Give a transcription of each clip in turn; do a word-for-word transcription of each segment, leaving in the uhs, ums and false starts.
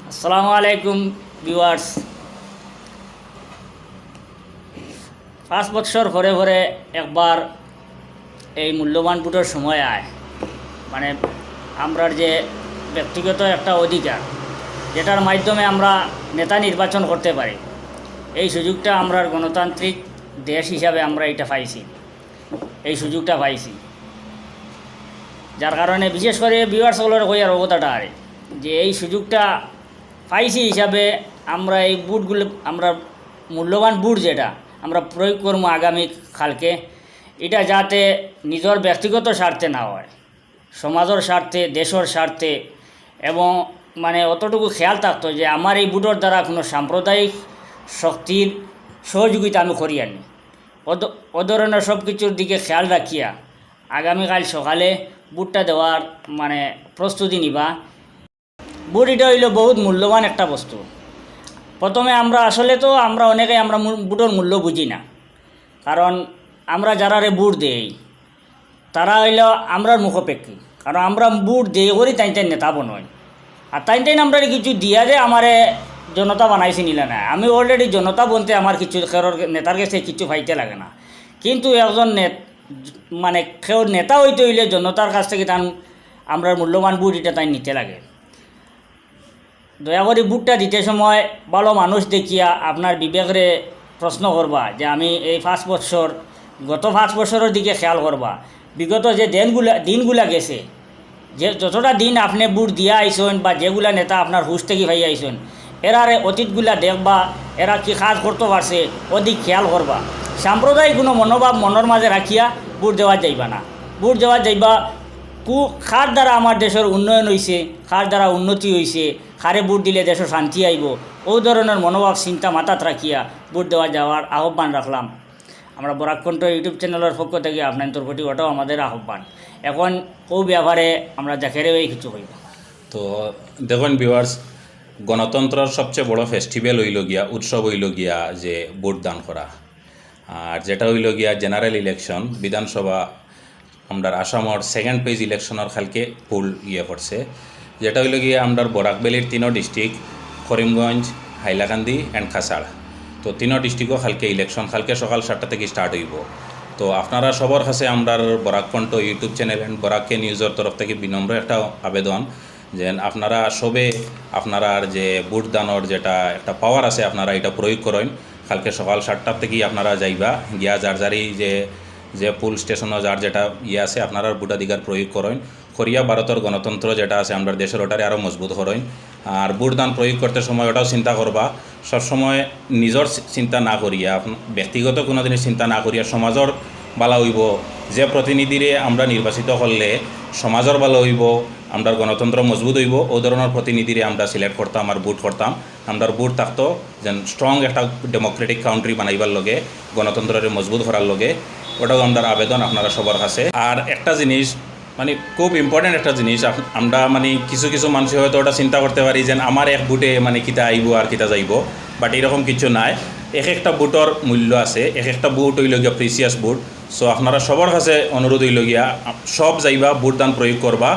আসসালামু আলাইকুম ভিউয়ার্স। পাঁচ বছর পরে পরে একবার এই মূল্যবান ভোটর সময় আয়, মানে, আমরার যে ব্যক্তিগত একটা অধিকার, যেটার মাধ্যমে আমরা নেতা নির্বাচন করতে পারি, এই সুযোগটা আমরার গণতান্ত্রিক দেশ হিসাবে আমরা এটা পাইছি, এই সুযোগটা পাইছি। যার কারণে বিশেষ করে ভিউয়ার্স সকলরে কইয়ার অবতাটা আরে যে এই সুযোগটা পাইছি হিসাবে আমরা এই ভোটগুলো, আমরা মূল্যবান ভোট যেটা আমরা প্রয়োগ করবো আগামী কালকে, এটা যাতে নিজের ব্যক্তিগত স্বার্থে না হয়, সমাজের স্বার্থে, দেশের স্বার্থে, এবং, মানে, অতটুকু খেয়াল থাকতো যে আমার এই ভোটর দ্বারা কোনো সাম্প্রদায়িক শক্তির সহযোগিতা আমি করি আনি। ও ধ-, ও ধরনের সব কিছুর দিকে খেয়াল রাখিয়া আগামীকাল সকালে ভোটটা দেওয়ার, মানে, প্রস্তুতি নিবা। ভোট এটা হইল বহুত মূল্যবান একটা বস্তু। প্রথমে আমরা আসলে তো আমরা অনেকে আমরা মূল-, ভোটর মূল্য বুঝি না, কারণ আমরা যারারে ভোট দেই তারা হইল আমরার মুখাপেক্ষী, কারণ আমরা ভোট দেই করি তাইন তাইন নেতা বনই। আর তাইন তাইন আমরা কিছু দিয়া দে আমারে জনতা বানাইছি নিলে না। আমি অলরেডি জনতা বনতে আমার কিছু কেউর নেতার কাছে কিছু পাইতে লাগে না, কিন্তু একজন নেত-, মানে, কেউ নেতা হইতে হইলে জনতার কাছ থেকে তান আমরার মূল্যবান ভোট এটা তাই নিতে লাগে। দয়া করি ভোটটা দিতে সময় ভালো মানুষ দেখিয়া আপনার বিবেকরে প্রশ্ন করবা যে আমি এই পাঁচ বছর, গত পাঁচ বছরের দিকে খেয়াল করবা, বিগত যে দিনগুলা, দিনগুলা গেছে, যে যতটা দিন আপনি ভোট দিয়া আইছইন বা যেগুলা নেতা আপনার হুশ থেকে পাই আইছইন, এরারে অতীতগুলা দেখবা, এরা কি কাজ করতে পারছে, ওদিক খেয়াল করবা। সাম্প্রদায়িক কোনো মনোভাব মনের মাঝে রাখিয়া ভোট দেওয়া যাইবা না। ভোট দেওয়া যাইবা কু-, কার দ্বারা আমার দেশের উন্নয়ন হইছে, কার দ্বারা উন্নতি হইছে, কারে ভোট দিলে দেশে শান্তি আইব, ও ধরনের মনোভাব চিন্তা মাথাত রাখিয়া ভোট দেওয়া যাওয়ার আহ্বান রাখলাম। আমরা বরাক কণ্ঠ YouTube চ্যানেলের পক্ষ থেকে আপনাদের প্রতি ওটাও আমাদের আহ্বান। এখন ও ব্যাপারে আমরা জাকেরে ভাই কিছু কইব। তো দেখুন ভিউয়ার্স, গণতন্ত্রর সবচেয়ে বড় ফেস্টিভ্যাল হইল গিয়া, উৎসব হইল গিয়া যে ভোট দান করা। আর যেটা হইল গিয়া জেনারেল ইলেকশন, বিধানসভা, আমরার আসামর সেকেন্ড ফেজ ইলেকশনর কালকে পোল ইয়ে করছে, যেটা হইল গিয়া আমরার বরাক ভ্যালির তিনও ডিস্ট্রিক্ট, করিমগঞ্জ, হাইলাকান্দি অ্যান্ড কাছাড়। তো তিনও ডিস্ট্রিক্টও কালকে ইলেকশন, কালকে সকাল সাতটা থেকে স্টার্ট হইব। তো আপনারা সবার কাছে আমরার বরাক কণ্ঠ YouTube চ্যানেল অ্যান্ড বরাক কে নিউজর তরফ থেকে বিনম্র একটা আবেদন, যেন আপনারা সবে আপনারার যে ভোট দানর যেটা একটা পাওয়ার আছে, আপনারা এটা প্রয়োগ করেন। কালকে সকাল সাতটার থেকে আপনারা যাইবা, গিয়া যার যারই যে, যে পোল স্টেশনও যার যেটা ইয়ে আছে, আপনারার ভোটাধিকার প্রয়োগ করেন। করিয়া ভারতর গণতন্ত্র যেটা আছে আমরার দেশের, ওটারে আরও মজবুত করেন। আর ভোট দান প্রয়োগ করতে সময় ওটাও চিন্তা করবা, সবসময় নিজর চি-, চিন্তা না করিয়া, আপন-, ব্যক্তিগত কোনো জিনিস চিন্তা না করিয়া সমাজর বালা হইব। যে প্রতিনিধিরে আমরা নির্বাচিত করলে সমাজর বালা হইব, আমরার গণতন্ত্র মজবুত হইব, ও ধরনের প্রতিনিধিরে আমরা সিলেক্ট করতাম আর ভোট করতাম। আমরার ভোট থাকতো যেন স্ট্রং একটা ডেমোক্রেটিক কান্ট্রি বানাইবার লগে, গণতন্ত্ররে মজবুত করার লগে। ওটাও আমরার আবেদন আপনারা সবার কাছে। আর একটা জিনিস, মানে, খুব ইম্পর্টেন্ট একটা জিনিস, আপ-, আমরা, মানে, কিছু কিছু মানুষে হয়তো ওটা চিন্তা করতে পারি যে আমার এক ভোটে, মানে, কিতা আইব আর কিতা যাইব, বাট এরকম কিছু নাই। এক একটা ভোটর মূল্য আছে, এক একটা ভোট হইল গিয়া প্রিসিয়াস ভোট। সো আপনারা সবার কাছে অনুরোধ হইল গিয়া, আপ-, সব যাইবা, ভোট দান প্রয়োগ করবা।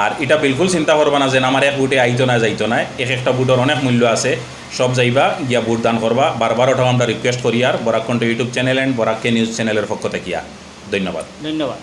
আর এটা বিলকুল চিন্তা করবা না যে আমার এক ভোটে আইতো না যাইতো না, এক একটা ভোটর অনেক মূল্য আছে। সব যাইবা, গিয়া ভোট দান করবা। বারবার ওটাও আমরা রিকোয়েস্ট করি আর বরাক কণ্ঠ YouTube চ্যানেল অ্যান্ড বরাক কে নিউজ চ্যানেলের পক্ষ থাকিয়া ধন্যবাদ। ধন্যবাদ।